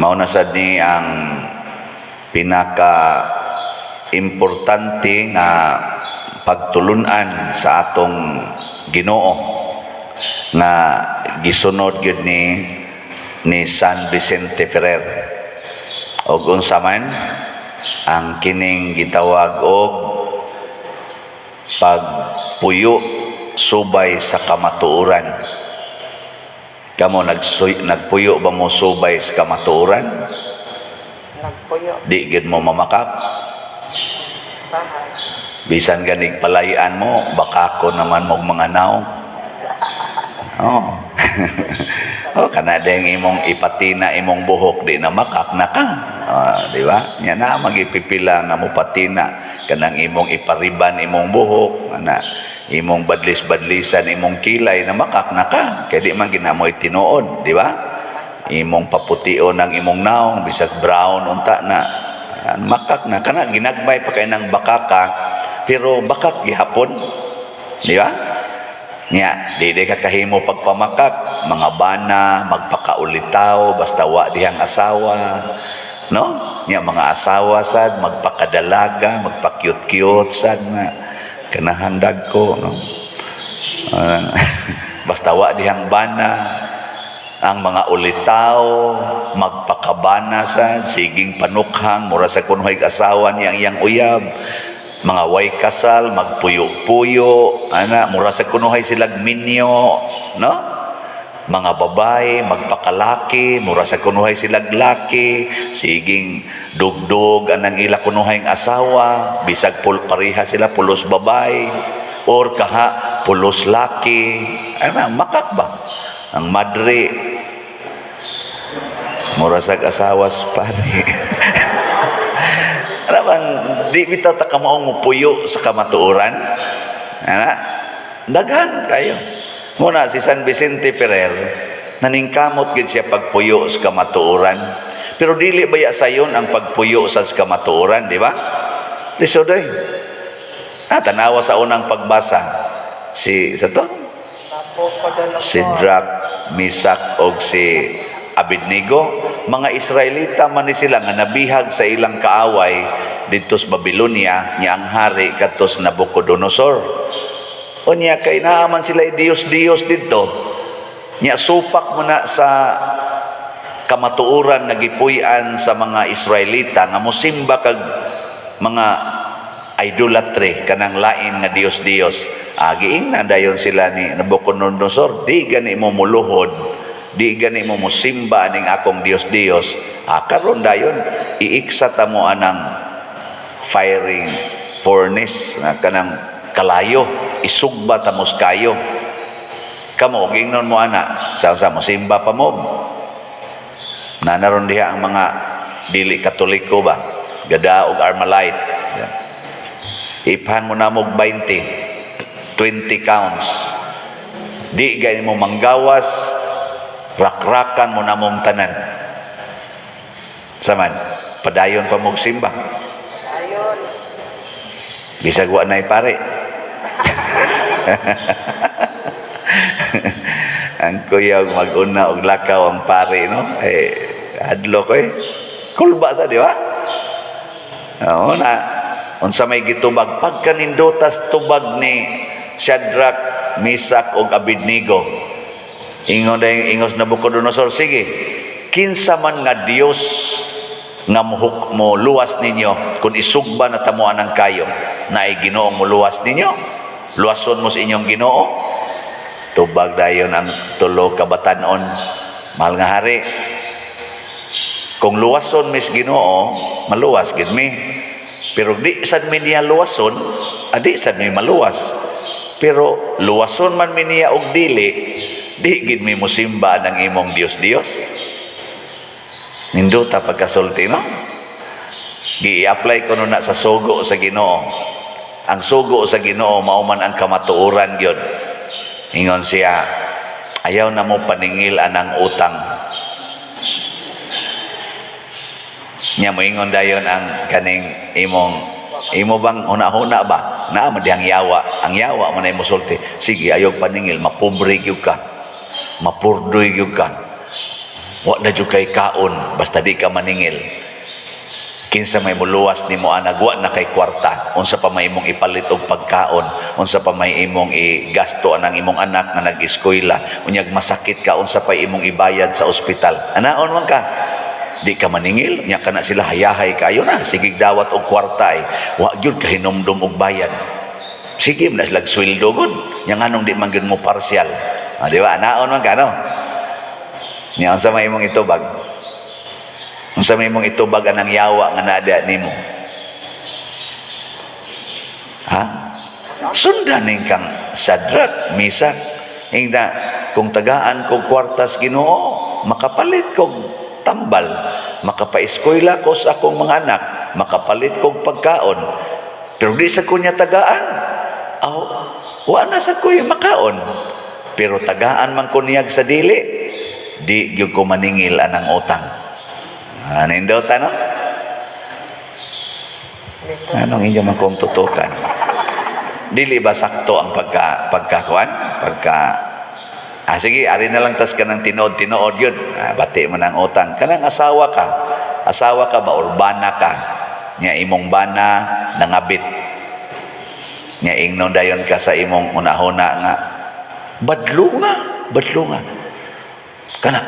Mao na sad ni ang pinaka importante nga pagtulunan sa atong Ginoo nga gisunod gyud ni San Vicente Ferrer. Og unsa man ang kining gitawag og pagpuyo subay sa kamatuoran. Kamo, nagpuyo ba mo subay sa kamatuoran? Nagpuyo. Di gid mo mamakak. Bahay. Bisan ganig palayan mo, baka ko naman mo mga naong. Oh, kana ding imong ipatina imong buhok, di na makak na ka. Ah, di ba? Nya na magipipila nga mo patina kanang imong ipariban imong buhok, ana imong badlis-badlisan imong kilay, na makak na ka. Kay di man ginamoy tinuod, di ba? Imong papution ang imong naong bisag brown unta na. Ah, makak na kana, ginagmay pa kay nang bakaka, pero bakak gihapon, di ba? Nya, di ka kahimo pagpamakak, mga bana, magpakaulitaw, basta wa dihang asawa. No? Nya mga asawa sad, magpakadalaga, magpa-cute-cute sad nga kanahandag ko, no? Ah, basta wa dihang bana, ang mga ulitaw, magpakabana sad, siging panukhang, mura sa kunhoy asawa niya ang iyang uyab, mga way kasal, magpuyo-puyo, ana, mura sa kunuhay silag minyo, no? Mga babae, magpakalaki, mura sa kunuhay silag laki, siging dugdug anang ila kunuhay asawa, bisag pul pareha sila pulos babae, or kaha pulos laki, ana, makak ba? Ang madre, mura sa asawa sa pare. Ano bang, di bitaw ta kamaong mupuyo sa kamatuoran? Ana? Daghan kayo. Muna si San Vicente Ferrer, naningkamot gid siya pagpuyo sa kamatuoran. Pero dili baya sayon ang pagpuyo sa kamatuoran, di ba? Lisod oy. Ah, tanawa sa unang pagbasa. Si sa to? Nabucodonosor. Sidrach, Misak og si Abednego, mga Israelita man ni sila nga nabihag sa ilang kaaway didto sa Babylonia, nya ang hari kadto sa Nabucodonosor. Unya kay naa man sila Diyos-Diyos didto. Nya supak mo na sa kamatuoran nga gipuy-an sa mga Israelita nga mosimba kag mga idolatry, kanang lain nga Dios-Dios. Agiing na dayon sila ni Nabucodonosor, "Di gani mo muluhod, di gani mo musimba aning akong Dios-Dios. Ah, karon dayon iiksa ta mo anang firing furnace na kanang kalayo, isugba ta mo sa kayo." Kamo, giingnon mo ana, sa mo simba pa mo? Nanaron diha ang mga dili Katoliko ba, gada og Armalite. Yeah. Iphan mo na mo 20 20 counts, di gani mo manggawas, rakrakan mo na mong tanan. Saman, padayon pa mong simba? Ayon. Bisag wa na'y pare. Ang kuya mag-una og lakaw ang pare, no? Eh, hadlok eh. Kulba sa, di ba? Oo na. Unsa may gitubag pagkanindutas tubag ni Shadrach, Misak ug Abednego. Ingon dayong ingos Nabucodonosor, "Sige, kinsa man nga Dios nga muhuk mo luwas ninyo kung isugba na tamuan ang kayo? Naay Ginoong muluwas ninyo? Luwason mo sa inyong Ginoo." Tubag dayon ang tulo ka batanon, "Mahal nga hari, kung luwason mis Ginoo, maluwas gid mi. Pero di sad mi niya luwason, adi sad mi maluwas. Pero luwason man mi niya og dili, di gid mi mosimba ng imong Dios Dios." Nindota pagkasulti, no? Gi-apply ko na sa sugo sa Ginoo. Ang sugo sa Ginoo mao man ang kamatuoran gyud. Ingon siya, "Ayaw na mo paningil anang utang." Nya moingon dayon ang kaning imong imo bang huna-huna ba? Naa man dihang yawa. Ang yawa man ay mosulti, "Sige, ayaw paningil, mapobre gyud ka. Mapurdoy gyud ka." Wa na jud kay kaon, basta di ka maningil. Kinsa may muluwas nimo anag wa na kay kwarta? Unsa pa may imong ipalit og pagkaon? Unsa pa may imong igasto anang imong anak nga nag-eskwela? Unyag masakit ka, unsa pa imong ibayad sa ospital? Anaon man ka, di ka maningil. Nya kana sila hayahay kayo na, sige dawat og kwarta ay wa gyud kahinumdum og bayad. Sige man na sila sweldo gud. Nya nganong di man gyud mo partial? Ah, di ba? Anaon man ka, no? Nya unsa may imong itubag? Unsa may imong itubag anang yawa nga naa nimo? Ha? Sundan ning kang Shadrach, Meshach. Ingna, kung tagaan ko kwartas Ginoo, makapalit kog tambal, makapaeskwela ko sa akong mga anak, makapalit kog pagkaon. Pero di sa ko niya tagaan, aw, wa na sa ko'y makaon. Pero tagaan man ko niyag sa dili, di gyud ko maningil anang utang. Ah, nindota, no? Anong inyo man kong tutukan? Dili ba sakto ang pagkakuan? Ah, sige, ari na lang tas kanang tinuod-tinuod yun. Ah, bati mo ng utang. Kanang asawa ka. Asawa ka ba or bana ka? Nya imong bana nangabit. Nya ingnon dayon ka sa imong unahuna nga badlo nga, badlo nga. Kana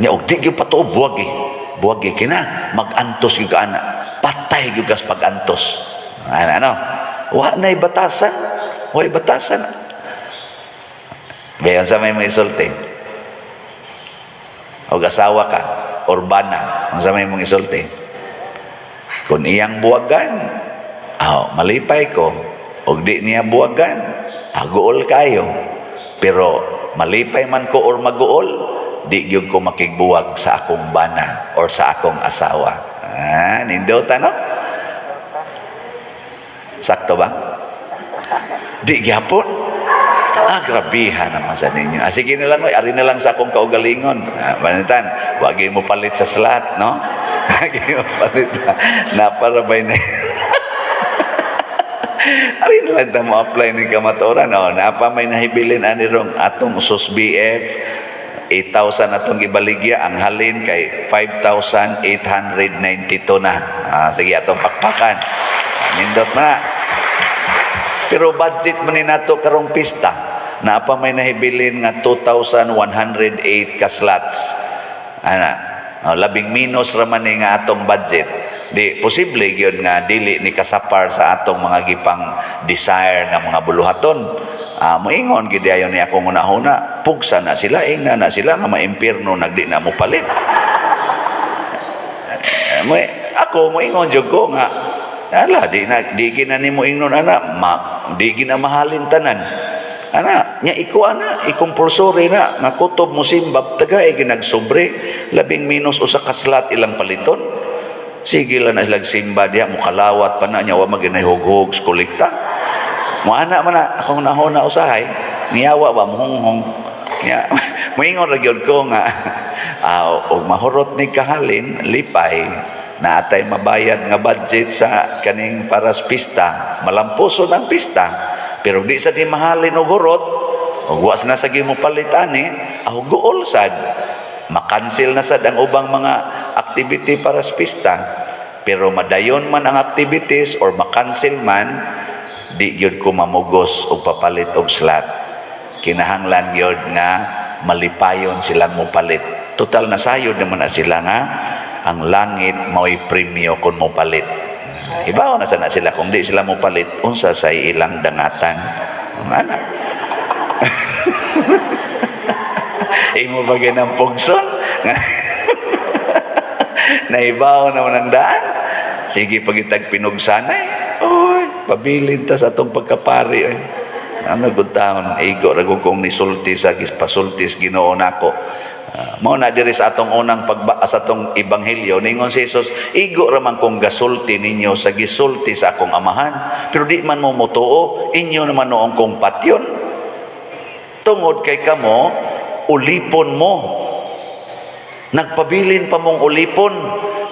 nya og di gyud patuo, buwagi. Buwagi kina, magantos gyud ka ana. Patay gyud kas pag-antos. Ano, ano? Wa na'y batasan. Wa batasan. Bayan sa may mga isulti. O asawa ka, or bana, unsa may mong isulti? Kung iyang buwagan, aw, malipay ko. Og di niya buwagan, aguol kayo. Pero malipay man ko or maguol, di gyud ko makigbuwag sa akong bana or sa akong asawa. Ah, nindota, no? Sakto ba? Di gyapon. Ah, grabihan naman sa ninyo. Ah, sige na lang, oy, ari na lang sa akong kaugalingon. Ah, panitan, wagi mo palit sa slot, no? Wagi mo palit. Naparabay na. Ari na lang ta mo apply ni kamatuoran, no? Napa may nahibilin ani rong atong sus BF 8,000 atong gibaligya, ang halin kay 5,892 na. Ah, sige, atong pakpakan. Nindot na. Pero budget man ni nato karong pista. Naa pa may nahibilin nga 2,108 ka slots. Ana, oh, labing minus ra man ni nga atong budget. Di posible gyud nga dili ni kasapar sa atong mga gipang desire nga mga buluhaton. Ah, moingon gid ayon ni akong hunahuna, pugsa na sila, ingna na sila nga maimpierno nagdi na mo palit. Eh, mo, ako moingon jud ko nga ala, di na di gina nimo ingnon ana, ma, di gina mahalin tanan. Ana, nya iko ana, i-compulsory na nga kutob mo simbab taga ginagsobre, labing minus usa ka slot ilang paliton. Sige lang na sila simba diha, mukalawat pa na niya, wa maginay hughog sa kolekta. Mo ana man na akong nahona usahay, niyawa ba muhunghong. Nya moingon ra gyud ko nga og mahurot ni kahalin, lipay na atay mabayad nga budget sa kaning para sa pista, malampuson ang pista. Pero di sa di mahalin og hurot, og wa na sa mo palit ani, aw guol sad. Makancel na sad ang ubang mga activity para sa pista. Pero madayon man ang activities or makancel man, di gyud ko mamugos og papalit og slot. Kinahanglan gyud nga malipayon silang mopalit. Total nasayod naman na sila nga ang langit mao'y premyo kung mopalit. Ibaw na sana sila kung di sila mopalit, unsa say ilang dangatan? Ang anak. Imo ba ng pugson? Naibaw naman ang daan. Sige pagitag pinugsanay. Oy, pabilin ta sa atong pagkapari. Oy. Ano gud taon, igo ra gud kong nisulti sa pasultis Ginoo nako. Mao na diri sa atong unang pagba sa atong ebanghelyo, ningon si Jesus, igo ra man kong gasulti ninyo sa gisulti sa akong amahan, pero di man mo motuo, inyo naman noong kong patyon tungod kay kamo ulipon mo, nagpabilin pa mong ulipon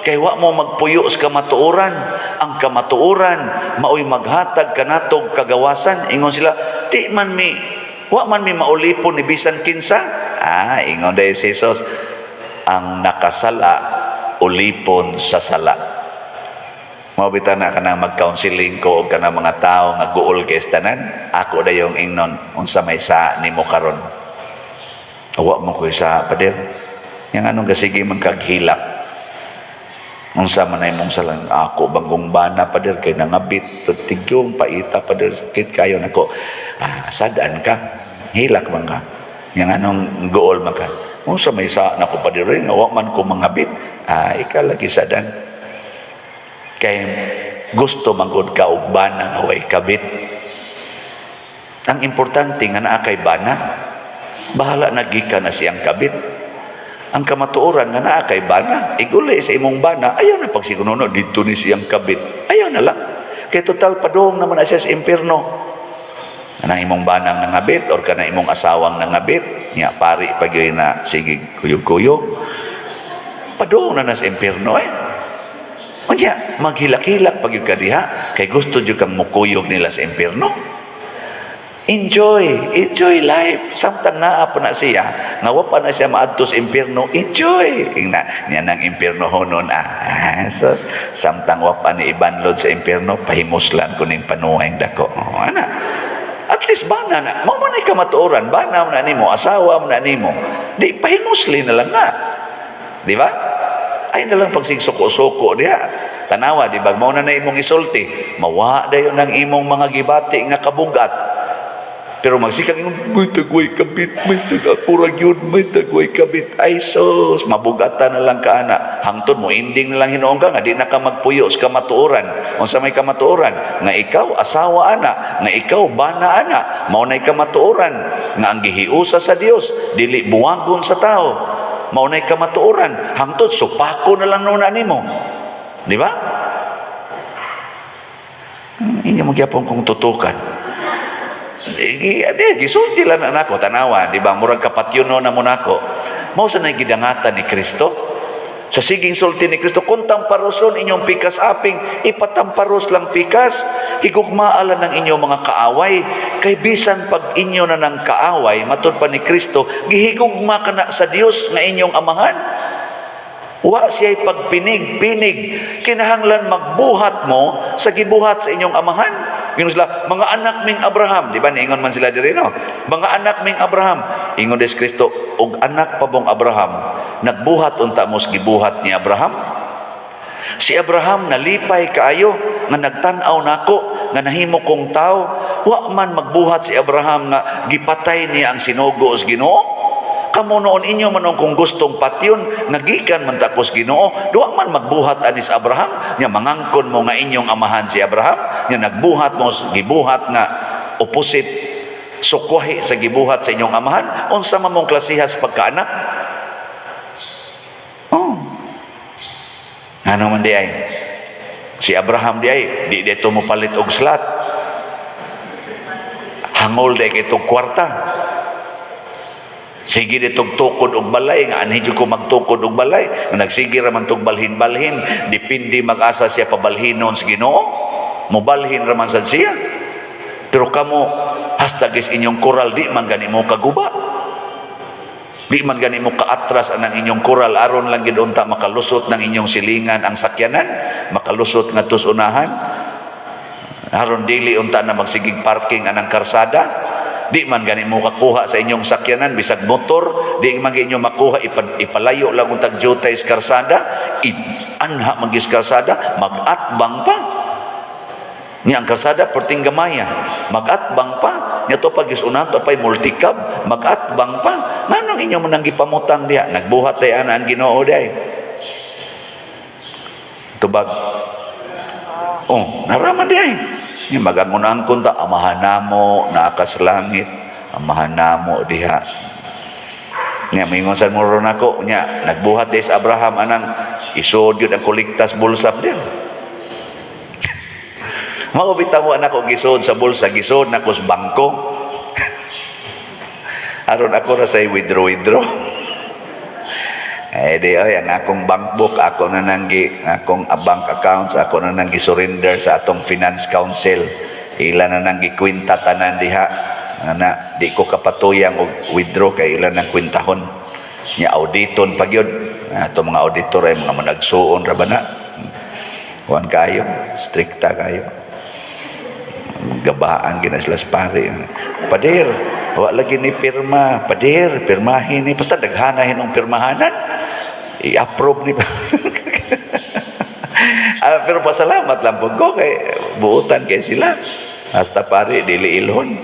kay wa mo magpuyo sa kamatuoran. Ang kamatuoran maoy maghatag kanatog kagawasan. Ingon sila, di man mi, wa man mi maulipon ni bisan kinsa. Ah, ingon dahil si Jesus, Ang nakasala, ulipon sa sala. Mao bitaw na kanang mag-counseling ko og kanang mga tao nga guol kay tanan, ako dayong ingnon, "Unsa may sa nimo karon?" "Wa man koy sa, pader." "Yang anong gasige man kaghilak. Unsa man ay imong salan?" "Ako bagong bana, pader, kay nangabit, tigyong paita, pader, sakit kayo nako." "Ah, sad-an ka. Hilak man ka. Yang anong guol man ka?" "Unsa may sa nako, pader, nga wa man ko mangabit." "Ah, ikaw lagi sad-an. Kay gusto man gud ka og bana nga way kabit. Ang importante nga naa kay bana. Bahala na gikan na siyang kabit. Ang kamatuoran nga naa kay bana, iguli sa imong bana, ayaw na pagsigunono dito ni siyang kabit. Ayaw na lang. Kay total padung naman na siya sa impierno. Kanang imong banang nangabit or kanang imong asawang nangabit, nya pari pag yun na sige kuyog-kuyog. Padung na na sa impierno eh. Unya, maghilak-hilak pag yun ka diha, kay gusto jud kang mukuyog nila sa impierno. Enjoy, enjoy life. Samtang naa pa na siya, nga wa pa na siya maadto sa impierno, enjoy. Ingna, niya nang impierno honon ah. So, samtang wa pa ni ibanlod sa impierno, pahimuslan ko ning panuway dako. Oh, ana. At least bana na, mao man ay kamatuoran, bana man na nimo, asawa man na nimo. Di pahimusli na lang na. Di ba? Ay na lang pagsigsuko-suko diha. Tanawa, di ba? Mao na na imong isulti. Mawa dayon ang imong mga gibati nga kabugat. Pero magsikang imong, "May tagway kabit, may tag ako ra gyud, may tagway kabit." Ay sus, mabugatan na lang ka ana. Hangtod mo, ending na lang hinuon ka, nga di na ka magpuyo sa kamatuoran. Unsa may kamatuoran? Nga ikaw, asawa ana, nga ikaw, bana ana, mao na'y kamatuoran, nga ang gihiusa sa Dios, dili buwagon sa tao. Mao na'y kamatuoran, hangtod supako na lang nuna nimo. Di ba? Inyo magyapon kong tutukan. Di, di, gisulti lang na nako, tanawa, di ba? Murag kapatyono na mo nako. Mao sa na'y gidangatan ni Kristo. Sa siging sulti ni Kristo, "Kung tamparoson inyong pikas aping, ipatamparos lang pikas. Higugmaa lang ng inyong mga kaaway. Kay bisan pag inyo na ng kaaway," matud pa ni Kristo, "gihigugma ka na sa Dios nga inyong amahan." Wa siya'y pagpinig-pinig. Kinahanglan magbuhat mo sa gibuhat sa inyong amahan. Ingon sila, "Mga anak ming Abraham." Di ba? Niingon man sila diri, no? "Mga anak ming Abraham." Ingon des Kristo, "Og anak pa bong Abraham, nagbuhat unta mo sa gibuhat ni Abraham? Si Abraham nalipay kaayo nga nagtan-aw nako nga nahimo kong tao. Wa man magbuhat si Abraham nga gipatay niya ang sinugo sa Ginoo. Kamo noon inyo man kung gustong patyon, nagikan man takos Ginoo, duwa man magbuhat anis Abraham, nya mangangkon mo nga inyong amahan si Abraham, nya nagbuhat mo gibuhat nga opposite, sukwahi sa gibuhat sa inyong amahan, unsa man mong klasihas pagkaanak?" Oh. Ano man di ay? Si Abraham di ay, di dito mo palit og slot. Hangol di kay itong kwarta. Sige ditong tukod og balay, nga anhi jud ko magtukod og balay, nga nagsige ra man tog balhin-balhin, depende mag-asa siya pabalhinon sa Ginoo. Mobalhin ra man sad siya. Pero kamo hasta gis inyong koral di man gani mo kaguba. Di man gani mo kaatras anang inyong koral aron lang gid unta makalusot ng inyong silingan ang sakyanan, makalusot ngadto sa unahan. Aron dili unta na magsigig parking anang karsada. Di man gani mo kakuha sa inyong sakyanan bisag motor, di man inyo makuha, ipalayo lang untag jutay sa karsada, anha magis karsada, mag-atbang pa. Nya ang karsada perting gamaya, mag-atbang pa. Nya to pag unahan to pay multicab, mag-atbang pa. Nganong inyo man ang gipamutang diha? Nagbuhat tay ana ang Ginoo diay. Tubag. Oh, naraman di ay. Nya magangun-angkon ta, "Amahan namo naa ka sa langit, amahan namo diha." Nya mingon sa muro nako, nya nagbuhat di sa Abraham anang isod yun ang kolektas bulsa din. Mao bitaw nako gisod sa bulsa, gisod nako sa bangko. Aron ako ra say withdraw withdraw. Eh di oy, ang akong bank book ako na nang gi akong bank accounts ako na nang gi-surrender sa atong finance council. Ila na nang gikwenta tanan diha. Ana, di ko kapatuyang og withdraw kay ila nang kwentahon. Nya auditon pa gyud. Ato mga auditor ay mga managsuon ra ba na? Kuan kayo, strikta kayo. Gabaan gina sila sa pare. "Pader, wa lagi ni pirma. Pader, pirmahin ni." Basta daghana hinong pirmahanan. I-approve ni. Ah, pero pasalamat lang po ko kay buutan kay sila. Hasta pare dili ilhon.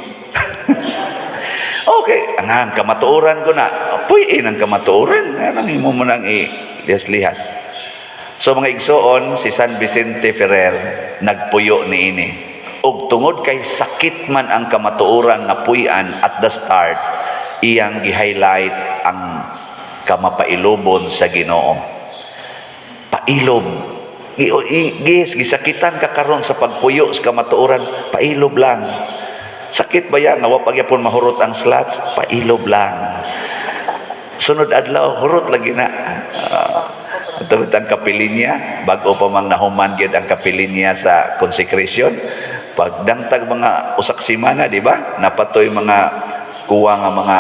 Okay, ang kamatuoran ko na. Puy ang kamatuoran. Anong imo mo nang i-lihas-lihas? So mga igsoon, si San Vicente Ferrer nagpuyo niini. Og tungod kay sakit man ang kamatuoran nga puy-an at the start, iyang gi-highlight ang kamapailobon sa Ginoo. Pailob. Gis gisakitan ka karon sa pagpuyo sa kamatuoran, pailob lang. Sakit ba yan? Nga wa pa gyapon mahurot ang slots, pailob lang. Sunod adlaw, hurot lagi na. Ito ang kapilinya, bago pa mang nahuman gyud ang kapilinya sa consecration. Pagdangtag mga usak semana, di ba? Napatoy mga kuwa nga mga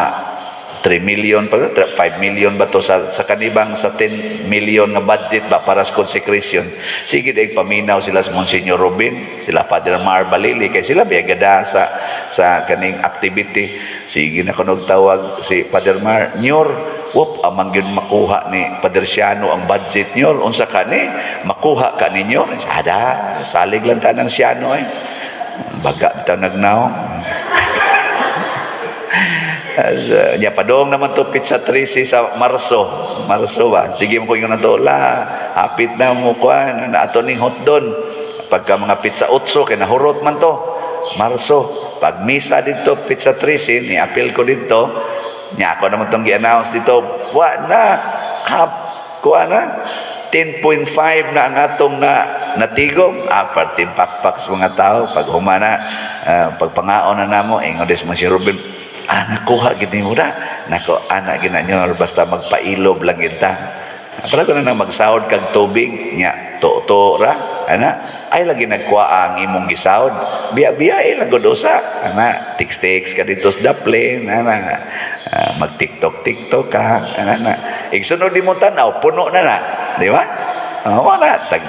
3 million pa, 5 million ba to sa kanibang sa 10 million nga budget ba para sa consecration. Sige dahil paminaw sila sa Monsignor Robin, sila Father Mar Balili, kay sila biyagada sa kaning activity. Sige na kunog tawag si Father Mar, "Nyor, whoop, amang yun makuha ni Father Siano ang budget, nyor, unsa ka ni, makuha ka ninyo." Ada, salig lang ta ng Siano eh. Baga bitaw nagnaong. As, nya padong naman to petsa 13 sa Marso. Marso ba? Sige mo ko yung na to la. Hapit na mo kuan na ato ning hotdon. Pagka mga petsa 8 kay nahurot man to. Marso. Pag misa dito petsa 13 ni apil ko dito. Nya ako naman tong gi-announce dito. Wa na hap kuan na 10.5 na ang atong na natigom. Ah, parting pakpak sa mga tao pag humana, pagpangaon na namo, ingon des mo si Ruben, "Ah, nakuha gid nimo na." Nako, ana gina nyo, basta magpailob lang kita. Para ko na nang magsahod kag tubig nya to ra ana ay lagi nagkuha ang imong gisahod, biya-biya ay lang gud usa ana, tiks-tiks ka dito sa daplin ana, mag TikTok TikTok ka ana na igsunod di mo tan-aw, puno na na, di ba? Wala tag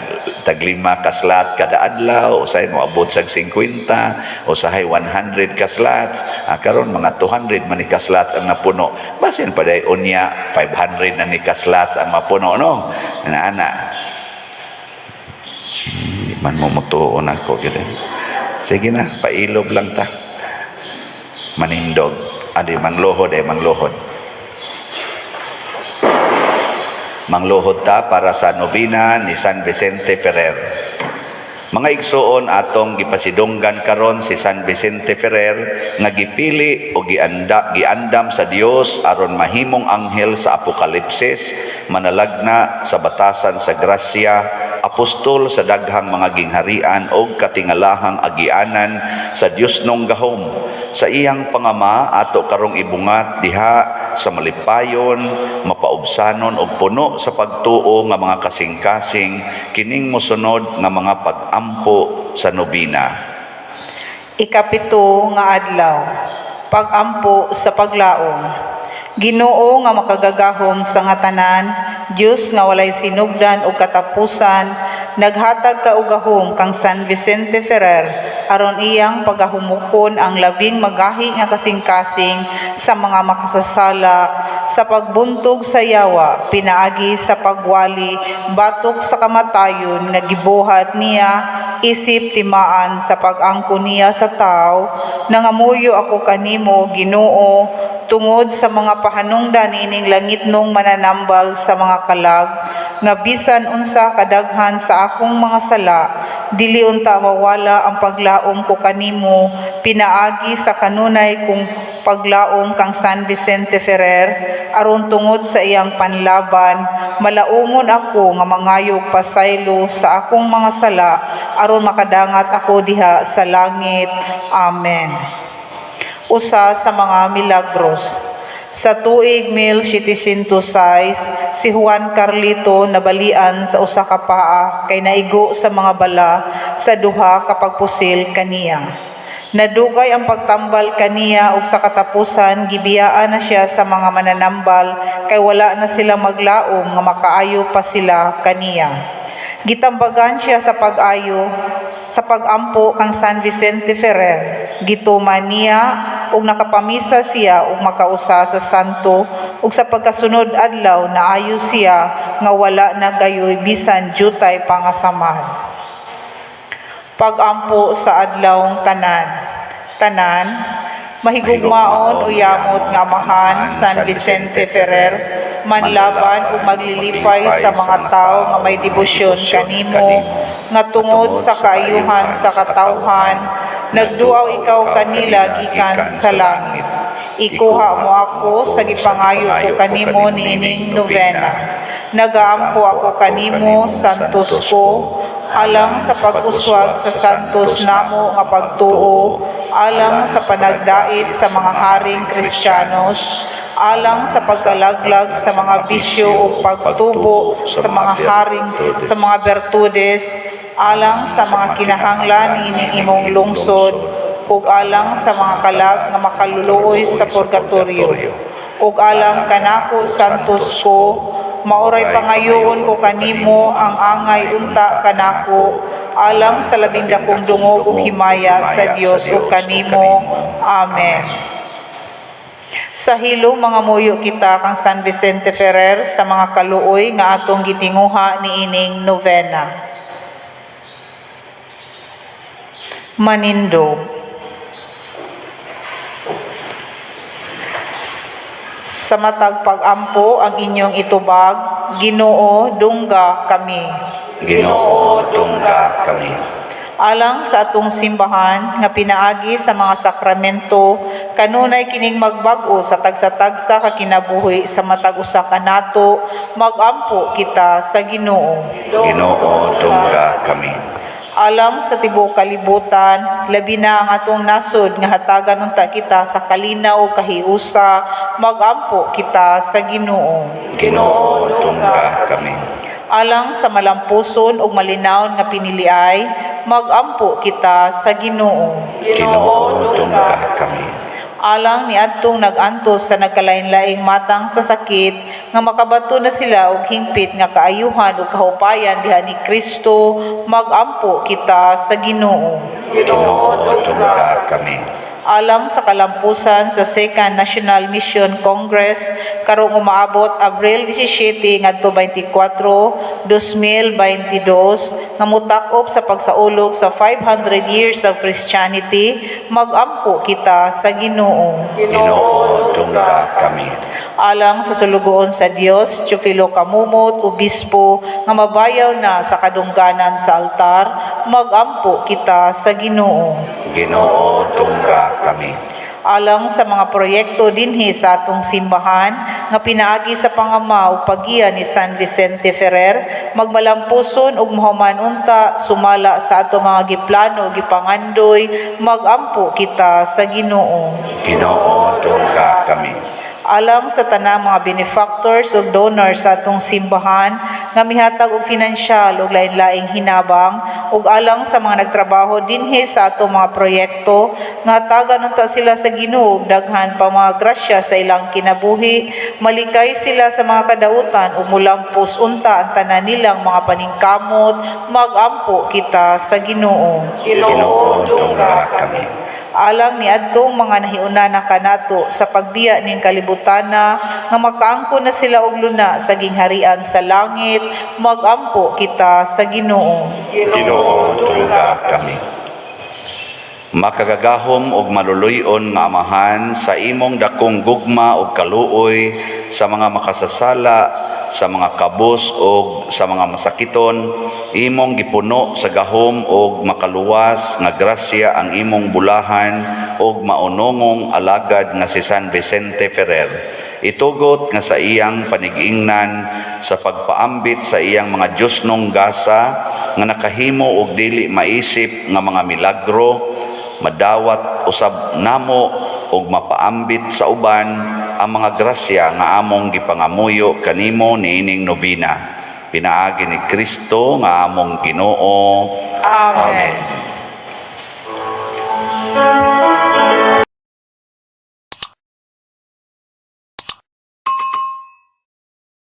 tag lima ka slot kada adlaw, usahay moabot sa 50, usahay 100 ka slots. Ah, karon mga 200 man ni ka slots ang napuno. Basin pa day unya 500 na ni ka slots ang mapuno, no? Ana ana. Hindi man mo mutuon ako gid. Sige na, pailob lang ta. Manindog. Adi mangluhod ay mangluhod. Mangluhod ta para sa nobina ni San Vicente Ferrer. Mga igsuon, atong gipasidunggan karon si San Vicente Ferrer nga gipili o giandam sa Dios aron mahimong anghel sa Apokalipsis, manalagna sa batasan sa grasya, apostol sa daghang mga gingharian og katingalahang agianan sa Dios nong gahom. Sa iyang pangama ato karong ibungat diha sa malipayon, mapaubsanon og puno sa pagtuo nga mga kasing-kasing kining mosunod nga mga pag-ampo sa nobina. Ikapito nga adlaw, pag-ampo sa paglaom. Ginoo nga makagagahom sa nga tanan, Dios nga walay sinugdan ug katapusan, naghatag ka og gahom kang San Vicente Ferrer aron iyang pagahumukon ang labing magahi nga kasing-kasing sa mga makasasala sa pagbuntog sa yawa pinaagi sa pagwali batok sa kamatayon nga gibuhat niya isip timaan sa pag-angko niya sa tao. Nangamuyo ako kanimo, Ginoo, tungod sa mga pahanungdan niining langitnong mananambal sa mga kalag, nga bisan unsa kadaghan sa akong mga sala, dili unta mawala ang paglaom ko kanimo pinaagi sa kanunay kong paglaom kang San Vicente Ferrer, aron tungod sa iyang panlaban malaumon ako nga mangayog pasaylo sa akong mga sala aron makadangat ako diha sa langit. Amen. Usa sa mga milagros. Sa tuig 1706, si Juan Carlito nabalian sa usa ka paa kay naigo sa mga bala sa duha ka pagpusil kaniya. Nadugay ang pagtambal kaniya ug sa katapusan gibiyaan na siya sa mga mananambal kay wala na sila maglaom nga makaayo pa sila kaniya. Gitambagan siya sa pag-ayo sa pag-ampo kang San Vicente Ferrer. Gituman niya ug nakapamisa siya ug makausa sa santo ug sa pagkasunod adlaw naayo siya nga wala na gayoy bisan jutay pa nga samad. Pag-ampo sa adlawng tanan. Tanan, mahigugmaon o yamot nga Amahan, San Vicente Ferrer, manlaban ug maglilipay sa mga tawo nga may debosyon kanimo, nga tungod sa kaayuhan sa katawhan, nagduaw ikaw kanila gikan sa langit. Ikuha mo ako sa gipangayo ko kanimo niining novena. Nagaampo ako kanimo, Santos ko, alang sa pag-uswag sa santos namo nga pagtuo, alang sa panagdait sa mga haring Kristiyanos, alang sa pagkalaglag sa mga bisyo ug pagtubo sa mga haring sa mga bertudes, alang sa mga kinahanglan niining imong lungsod, ug alang sa mga kalag nga makaluluoy sa purgatorio. Ug alang kanako, Santos ko, maoray pangayoon ko kanimo ang angay unta kanako alang sa labing dakong dungog ug himaya sa Dios ug kanimo. Amen. Sa hilom mangamuyo kita kang San Vicente Ferrer sa mga kaluoy nga atong gitinguha niining novena. Manindog. Sa matag pag-ampo ang inyong itubag, Ginoo, dungga kami. Ginoo, dungga kami. Alang sa atong simbahan nga pinaagi sa mga sakramento, kanunay kining magbag-o sa tagsa-tagsa ka kinabuhi sa matag usa kanato, magampo kita sa Ginoo. Ginoo, dungga kami. Alang sa tibuok kalibutan, labi na ang atong nasod nga hatagan unta kita sa kalinaw ug kahiusa, magampo kita sa Ginoo. Ginoo, dungga kami. Alang sa malampuson ug malinawon nga piniliay, magampo kita sa Ginoo. Ginoo, dungga kami. Alang niadtong nag-antos sa nagkalain-laing matang sa sakit nga makabato na sila og hingpit nga kaayuhan ug kahupayan diha ni Kristo, magampo kita sa Ginoo. Ginoo, dungga kami. Alang sa kalampusan sa Second National Mission Congress karong umaabot Abril 17 ngadto 24, 2022 nga mutak-op sa pagsaulog sa 500 years of Christianity, magampo kita sa Ginoo. Ginoo, dungga kami. Alang sa sulugoon sa Dios, Teofilo Camomot, obispo, nga mabayaw na sa kadungganan sa altar, magampo kita sa Ginoo. Ginoo, dungga kami. Alang sa mga proyekto dinhi sa atong simbahan nga pinaagi sa pangama ug paggiya ni San Vicente Ferrer, magmalampuson ug mahuman unta sumala sa atong mga giplano ug gipangandoy, magampo kita sa Ginoo. Ginoo, dungga kami. Alang sa tanang mga benefactors ug donors sa atong simbahan nga mihatag og finansyal ug lain-laing hinabang ug alang sa mga nagtrabaho dinhi sa atong mga proyekto nga hatagan unta sila sa Ginoo og daghan pa mga grasya sa ilang kinabuhi, malikay sila sa mga kadautan ug mulampos unta ang tanan nilang mga paningkamot, magampo kita sa Ginoo. Ginoo, dungga kami. Alang niadtong mga nahiuna na kanato sa pagbiya ning kalibutana nga makaangkon na sila og luna sa gingharian sa langit, magampo kita sa Ginoo. Ginoo, dungga kami. Makagagahom og maluluy-on nga Amahan, sa imong dakong gugma og kaluoy sa mga makasasala, sa mga kabos og sa mga masakiton, imong gipuno sa gahom og makaluwas nga grasya ang imong bulahan og maunongong alagad nga si San Vicente Ferrer. Itugot nga sa iyang panigiingnan sa pagpaambit sa iyang mga Diyosnong gasa nga nakahimo og dili maisip nga mga milagro, madawat usab namo og mapaambit sa uban ang mga grasya nga among gipangamuyo kanimo niining novena. Pinaagi ni Kristo nga among Ginoo. Amen. Amen. Amen.